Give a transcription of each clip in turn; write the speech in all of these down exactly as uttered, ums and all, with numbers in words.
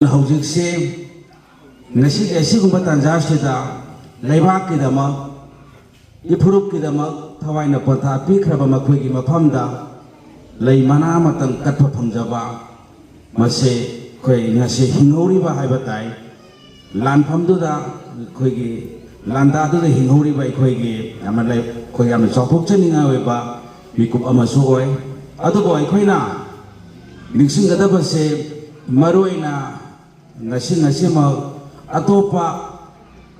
ꯍꯧꯖꯤꯛꯁꯦ ꯉꯁꯤꯒꯤ ꯑꯁꯤꯒꯨꯝꯕ ꯇꯥꯟꯖꯥꯁꯤꯗ ꯂꯩꯕꯥꯛꯀꯤꯗꯃꯛ, ꯏꯐꯨꯔꯨꯞꯀꯤꯗꯃꯛ ꯊꯋꯥꯏꯅ ꯄꯣꯟꯊꯥ ꯄꯤꯈ꯭ꯔꯕ ꯃꯈꯣꯏꯒꯤ ꯃꯐꯝꯗ ꯂꯩ ꯃꯅꯥ ꯑꯃꯇꯪ ꯀꯠꯄ ꯐꯪꯖꯕ, ꯃꯁꯦ ꯑꯩꯈꯣꯏ ꯉꯁꯤ ꯍꯤꯡꯍꯧꯔꯤꯕ ꯍꯥꯏꯕ ꯇꯥꯏ꯫ ꯂꯥꯟꯐꯝꯗꯨꯗ ꯑꯩꯈꯣꯏꯒꯤ ꯂꯥꯟꯗꯥꯗꯨꯗ ꯍꯤꯡꯍꯧꯔꯤꯕ ꯑꯩꯈꯣꯏꯒꯤ ꯌꯥꯝꯅ ꯂꯩ-, ꯑꯩꯈꯣꯏ ꯌꯥꯝꯅ ꯆꯥꯎꯊꯣꯛꯆꯅꯤꯡꯉꯥꯏ ꯑꯣꯏꯕ ꯃꯤꯀꯨꯞ ꯑꯃꯁꯨ ꯑꯣꯏ꯫ ꯑꯗꯨꯕꯨ ꯑꯩꯈꯣꯏꯅ ꯅꯤꯡꯁꯤꯡꯒꯗꯕꯁꯦ, ꯃꯔꯨꯑꯣꯏꯅ ꯉꯁꯤ, ꯉꯁꯤꯃꯛ ꯑꯇꯣꯞꯄ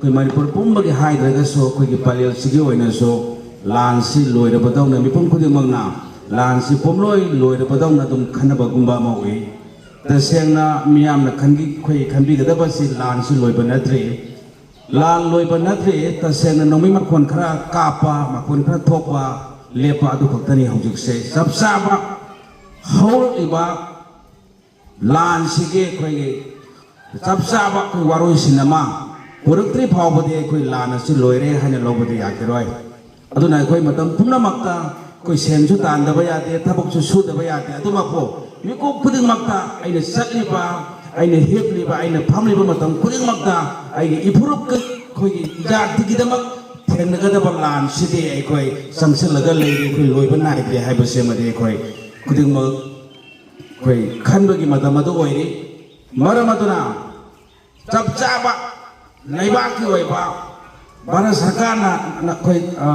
ꯑꯩꯈꯣꯏ ꯃꯅꯤꯄꯨꯔ ꯄꯨꯝꯕꯒꯤ ꯍꯥꯏꯗ꯭ꯔꯒꯁꯨ, ꯑꯩꯈꯣꯏꯒꯤ ꯄꯂꯦꯜꯁꯤꯒꯤ ꯑꯣꯏꯅꯁꯨ ꯂꯥꯟꯁꯤ ꯂꯣꯏꯔꯕꯗꯧꯅ, ꯃꯤꯄꯨꯝ ꯈꯨꯗꯤꯡꯃꯛꯅ ꯂꯥꯟꯁꯤ ꯄꯨꯝꯂꯣꯏ ꯂꯣꯏꯔꯕꯗꯧꯅ ꯑꯗꯨꯝ ꯈꯟꯅꯕꯒꯨꯝꯕ ꯑꯃ ꯎꯏ꯫ ꯇꯁꯦꯡꯅ ꯃꯤꯌꯥꯝꯅ ꯈꯟꯕꯤ-, ꯑꯩꯈꯣꯏ ꯈꯟꯕꯤꯒꯗꯕꯁꯤ ꯂꯥꯟꯁꯤ ꯂꯣꯏꯕ ꯅꯠꯇ꯭ꯔꯤ꯫ ꯂꯥꯟ ꯂꯣꯏꯕ ꯅꯠꯇ꯭ꯔꯤ, ꯇꯁꯦꯡꯅ ꯅꯣꯡꯃꯩ ꯃꯈꯣꯟ ꯈꯔ ꯀꯥꯞꯄ, ꯃꯈꯣꯟ ꯈꯔ ꯊꯣꯛꯄ, ꯂꯦꯞꯄ, ꯑꯗꯨ ꯈꯛꯇꯅꯤ ꯍꯧꯖꯤꯛꯁꯦ꯫ ꯆꯞ ꯆꯥꯕ ꯍꯧꯔꯛꯂꯤꯕ ꯂꯥꯟꯁꯤꯒꯤ ꯑꯩꯈꯣꯏꯒꯤ ꯆꯞ ꯆꯥꯕ ꯑꯩꯈꯣꯏ ꯋꯥꯔꯣꯏꯁꯤꯟ ꯑꯃ ꯄꯨꯔꯛꯇ꯭ꯔꯤ ꯐꯥꯎꯕꯗꯤ ꯑꯩꯈꯣꯏ ꯂꯥꯟ ꯑꯁꯤ ꯂꯣꯏꯔꯦ ꯍꯥꯏꯅ ꯂꯧꯕꯗꯤ ꯌꯥꯈꯤꯔꯣꯏ꯫ ꯑꯗꯨꯅ ꯑꯩꯈꯣꯏ ꯃꯇꯝ ꯄꯨꯝꯅꯃꯛꯇ ꯑꯩꯈꯣꯏ ꯁꯦꯟꯁꯨ ꯇꯥꯟꯗꯕ ꯌꯥꯗꯦ, ꯊꯕꯛꯁꯨ ꯁꯨꯗꯕ ꯌꯥꯗꯦ꯫ ꯑꯗꯨꯃꯛꯄꯨ ꯃꯤꯀꯨꯞ ꯈꯨꯗꯤꯡꯃꯛꯇ, ꯑꯩꯅ ꯆꯠꯂꯤꯕ, ꯑꯩꯅ ꯍꯤꯞꯂꯤꯕ, ꯑꯩꯅ ꯐꯝꯂꯤꯕ ꯃꯇꯝ ꯈꯨꯗꯤꯡꯃꯛꯇ ꯑꯩꯒꯤ ꯏꯐꯨꯔꯨꯞꯀ ꯑꯩꯈꯣꯏꯒꯤ ꯏꯖꯥꯇꯤꯒꯤꯗꯃꯛ ꯊꯦꯡꯅꯒꯗꯕ ꯂꯥꯟꯁꯤꯗꯤ ꯑꯩꯈꯣꯏ ꯆꯪꯁꯤꯜꯂꯒ ꯂꯩꯔꯤ, ꯑꯩꯈꯣꯏ ꯂꯣꯏꯕ ꯅꯥꯏꯗꯦ ꯍꯥꯏꯕꯁꯤꯃꯗꯤ ꯑꯩꯈꯣꯏ ꯈꯨꯗꯤꯡꯃꯛ ꯑꯩꯈꯣꯏ ꯈꯟꯕꯒꯤ ꯃꯇꯝ ꯑꯗꯨ ꯑꯣꯏꯔꯤ꯫ ꯃꯔꯝ ꯑꯗꯨꯅ ꯆꯞ ꯆꯥꯕ ꯂꯩꯕꯥꯛꯀꯤ ꯑꯣꯏꯕ ꯚꯥꯔꯠ ꯁꯔꯀꯥꯔꯅ, ꯑꯩꯈꯣꯏ, ꯑ,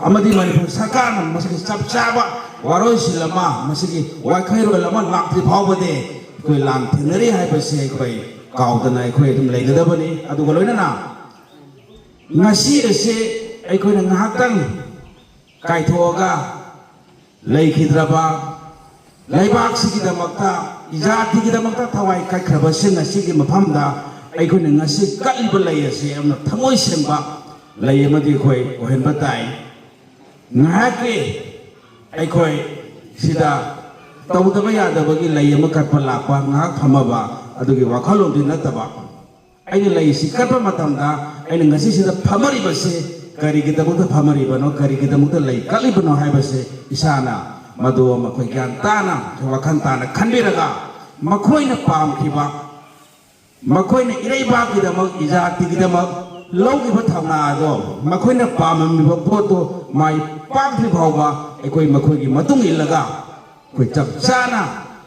ꯑꯃꯗꯤ ꯃꯅꯤꯄꯨꯔ ꯁꯔꯀꯥꯔꯅ ꯃꯁꯤꯒꯤ ꯆꯞ ꯆꯥꯕ ꯋꯥꯔꯣꯏꯁꯤꯟ ꯑꯃ, ꯃꯁꯤꯒꯤ ꯋꯥꯈꯜꯂꯣꯟ ꯑꯃ ꯂꯥꯛꯇ꯭ꯔꯤ ꯐꯥꯎꯕꯗꯤ ꯑꯩꯈꯣꯏ ꯂꯥꯟ ꯊꯦꯡꯅꯔꯤ ꯍꯥꯏꯕꯁꯤ ꯑꯩꯈꯣꯏ ꯀꯥꯎꯗꯅ ꯑꯩꯈꯣꯏ ꯑꯗꯨꯝ ꯂꯩꯒꯗꯕꯅꯤ꯫ ꯑꯗꯨꯒ ꯂꯣꯏꯅꯅ ꯉꯁꯤ ꯑꯁꯤ ꯑꯩꯈꯣꯏꯅ ꯉꯥꯏꯍꯥꯛꯇꯪ ꯀꯥꯏꯊꯣꯛꯑꯒ ꯂꯩꯈꯤꯗ꯭ꯔꯕ, ꯂꯩꯕꯥꯛꯁꯤꯒꯤꯗꯃꯛꯇ, ꯏꯖꯥꯇꯤꯒꯤꯗꯃꯛꯇ ꯊꯋꯥꯏ ꯀꯠꯈ꯭ꯔꯕꯁꯤꯡ ꯑꯁꯤꯒꯤ ꯃꯐꯝꯗ ꯑꯩꯈꯣꯏꯅ ꯉꯁꯤ ꯀꯠꯂꯤꯕ ꯂꯩ ꯑꯁꯤ ꯌꯥꯝꯅ ꯊꯃꯣꯏ ꯁꯦꯡꯕ ꯂꯩ ꯑꯃꯗꯤ ꯑꯩꯈꯣꯏ ꯑꯣꯏꯍꯟꯕ ꯇꯥꯏ꯫ ꯉꯥꯏꯍꯥꯛꯀꯤ ꯑꯩꯈꯣꯏ ꯁꯤꯗ ꯇꯧꯗꯕ ꯌꯥꯗꯕꯒꯤ ꯂꯩ ꯑꯃ ꯀꯠꯄ ꯂꯥꯛꯄ, ꯉꯥꯏꯍꯥꯛ ꯐꯝꯃꯕ, ꯑꯗꯨꯒꯤ ꯋꯥꯈꯜꯂꯣꯟꯗꯤ ꯅꯠꯇꯕ, ꯑꯩꯅ ꯂꯩꯁꯤ ꯀꯠꯄ ꯃꯇꯝꯗ ꯑꯩꯅ ꯉꯁꯤꯁꯤꯗ ꯐꯝꯃꯔꯤꯕꯁꯤ ꯀꯔꯤꯒꯤꯗꯃꯛꯇ ꯐꯝꯃꯔꯤꯕꯅꯣ, ꯀꯔꯤꯒꯤꯗꯃꯛꯇ ꯂꯩ ꯀꯠꯂꯤꯕꯅꯣ ꯍꯥꯏꯕꯁꯦ ꯏꯁꯥꯅ ꯃꯗꯨ ꯑꯃ ꯑꯩꯈꯣꯏ ꯒ꯭ꯌꯥꯟ ꯇꯥꯅ, ꯋꯥꯈꯜ ꯇꯥꯅ ꯈꯟꯕꯤꯔꯒ, ꯃꯈꯣꯏꯅ ꯄꯥꯝꯈꯤꯕ ꯃꯈꯣꯏꯅ ꯏꯔꯩꯕꯥꯛꯀꯤꯗꯃꯛ, ꯏꯖꯥꯇꯤꯒꯤꯗꯃꯛ ꯂꯧꯈꯤꯕ ꯊꯧꯅꯥ ꯑꯗꯣ, ꯃꯈꯣꯏꯅ ꯄꯥꯝꯂꯝꯃꯤꯕ ꯄꯣꯠꯇꯣ ꯃꯥꯏ ꯄꯥꯛꯇ꯭ꯔꯤ ꯐꯥꯎꯕ ꯑꯩꯈꯣꯏ ꯃꯈꯣꯏꯒꯤ ꯃꯇꯨꯡ ꯏꯜꯂꯒ ꯑꯩꯈꯣꯏ ꯆꯞ ꯆꯥꯅ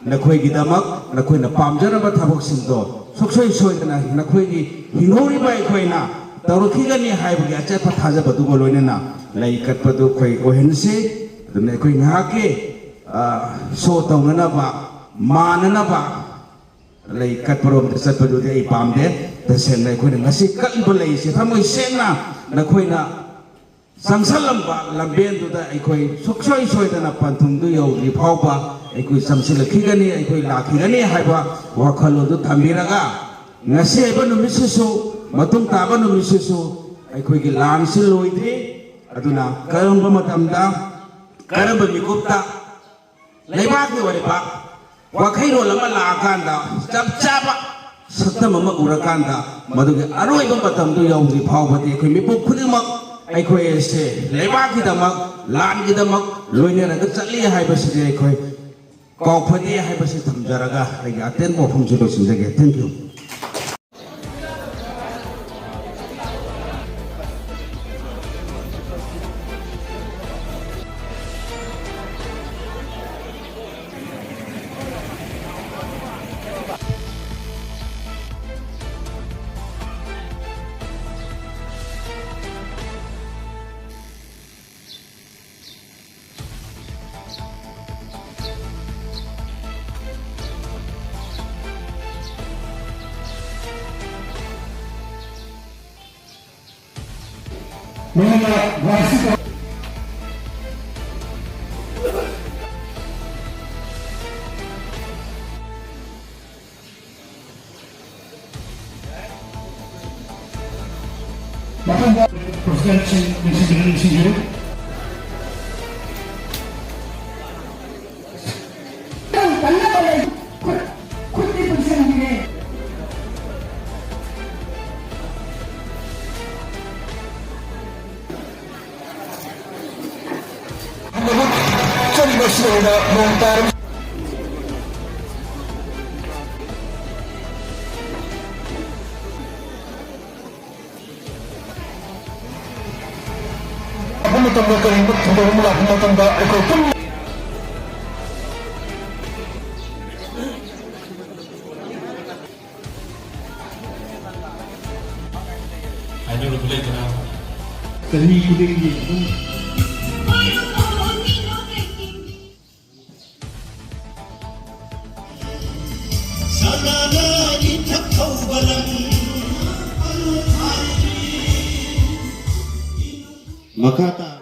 ꯅꯈꯣꯏꯒꯤꯗꯃꯛ, ꯅꯈꯣꯏꯅ ꯄꯥꯝꯖꯔꯕ ꯊꯕꯛꯁꯤꯡꯗꯣ ꯁꯨꯡꯁꯣꯏ ꯁꯣꯏꯗꯅ ꯅꯈꯣꯏꯒꯤ ꯍꯤꯡꯍꯧꯔꯤꯕ ꯑꯩꯈꯣꯏꯅ ꯇꯧꯔꯛꯈꯤꯒꯅꯤ ꯍꯥꯏꯕꯒꯤ ꯑꯆꯦꯠꯄ ꯊꯥꯖꯕꯗꯨꯒ ꯂꯣꯏꯅꯅ ꯂꯩ ꯀꯠꯄꯗꯨ ꯑꯩꯈꯣꯏ ꯑꯣꯏꯍꯟꯁꯤ꯫ ꯑꯗꯨꯅ ꯑꯩꯈꯣꯏ ꯉꯥꯏꯍꯥꯛꯀꯤ, ꯑ, ꯁꯣ ꯇꯧꯅꯅꯕ, ꯃꯥꯟꯅꯅꯕ ꯂꯩ ꯀꯠꯄꯔꯣꯝꯗ ꯆꯠꯄꯗꯨꯗꯤ ꯑꯩ ꯄꯥꯝꯗꯦ꯫ ꯇꯁꯦꯡꯅ ꯑꯩꯈꯣꯏꯅ ꯉꯁꯤ ꯀꯠꯂꯤꯕ ꯂꯩꯁꯦ ꯊꯃꯣꯏ ꯁꯦꯡꯅ ꯅꯈꯣꯏꯅ ꯆꯪꯁꯜꯂꯝꯕ ꯂꯝꯕꯦꯟꯗꯨꯗ ꯑꯩꯈꯣꯏ ꯁꯨꯡꯁꯣꯏ ꯁꯣꯏꯗꯅ ꯄꯟꯊꯨꯡꯗꯨ ꯌꯧꯗ꯭ꯔꯤ ꯐꯥꯎꯕ ꯑꯩꯈꯣꯏ ꯆꯪꯁꯤꯜꯂꯛꯈꯤꯒꯅꯤ, ꯑꯩꯈꯣꯏ ꯂꯥꯛꯈꯤꯒꯅꯤ ꯍꯥꯏꯕ ꯋꯥꯈꯜꯂꯣꯟꯗꯨ ꯊꯝꯕꯤꯔꯒ, ꯉꯁꯤ ꯍꯥꯏꯕ ꯅꯨꯃꯤꯠꯁꯤꯁꯨ, ꯃꯇꯨꯡ ꯇꯥꯕ ꯅꯨꯃꯤꯠꯁꯤꯁꯨ ꯑꯩꯈꯣꯏꯒꯤ ꯂꯥꯟꯁꯤ ꯂꯣꯏꯗ꯭ꯔꯤ꯫ ꯑꯗꯨꯅ ꯀꯔꯝꯕ ꯃꯇꯝꯗ, ꯀꯔꯝꯕ ꯃꯤꯀꯨꯞꯇ ꯂꯩꯕꯥꯛꯀꯤ ꯑꯣꯏꯕ ꯋꯥꯈꯩꯔꯣꯜ ꯑꯃ ꯂꯥꯛꯑꯀꯥꯟꯗ, ꯆꯞ ꯆꯥꯕ ꯁꯛꯇꯝ ꯑꯃ ꯎꯔꯀꯥꯟꯗ, ꯃꯗꯨꯒꯤ ꯑꯔꯣꯏꯕ ꯃꯇꯝꯗꯨ ꯌꯧꯗ꯭ꯔꯤ ꯐꯥꯎꯕꯗꯤ ꯑꯩꯈꯣꯏ ꯃꯤꯄꯨꯝ ꯈꯨꯗꯤꯡꯃꯛ ꯑꯩꯈꯣꯏ ꯑꯁꯦ ꯂꯩꯕꯥꯛꯀꯤꯗꯃꯛ, ꯂꯥꯟꯒꯤꯗꯃꯛ ꯂꯣꯏꯅꯔꯒ ꯆꯠꯂꯤ ꯍꯥꯏꯕꯁꯤꯗꯤ ꯑꯩꯈꯣꯏ ꯀꯥꯎꯐꯗꯦ ꯍꯥꯏꯕꯁꯤ ꯊꯝꯖꯔꯒ ꯑꯩꯒꯤ ꯑꯇꯦꯟꯕ ꯋꯥꯐꯝꯁꯤ ꯂꯣꯏꯁꯤꯟꯖꯒꯦ꯫ Thank you꯫ ꯃꯣꯏꯅ ꯋꯥꯁꯤ ꯃꯊꯪꯗ ꯄ꯭ꯔꯁꯤꯗꯦꯟꯁꯤꯡ ꯅꯤꯡꯁꯤꯡꯕꯤꯔ ꯅꯤꯡꯁꯤꯡꯕꯤꯔꯨ꯫ ꯈꯨꯠ, ꯈꯨꯠꯇꯤ ꯄꯨꯟꯁꯤꯟꯕꯤꯔꯦ꯫ ꯆꯠꯂꯤꯕ ꯁꯤꯗꯩꯗ ꯅꯣꯡ ꯇꯥꯔꯝ-, ꯃꯇꯝꯗ ꯀꯔꯤꯒꯨꯝꯕ ꯊꯧꯗꯣꯛ ꯑꯃ ꯂꯥꯛꯄ ꯃꯇꯝꯗ ꯑꯩꯈꯣꯏ ꯄꯨꯝꯅꯃꯛ ꯍꯥꯏꯅꯔꯨꯕ ꯂꯩꯇꯅ ꯆꯍꯤ ꯈꯨꯗꯤꯡꯒꯤ ꯑꯗꯨꯝ ꯃꯈꯥ ꯇꯥ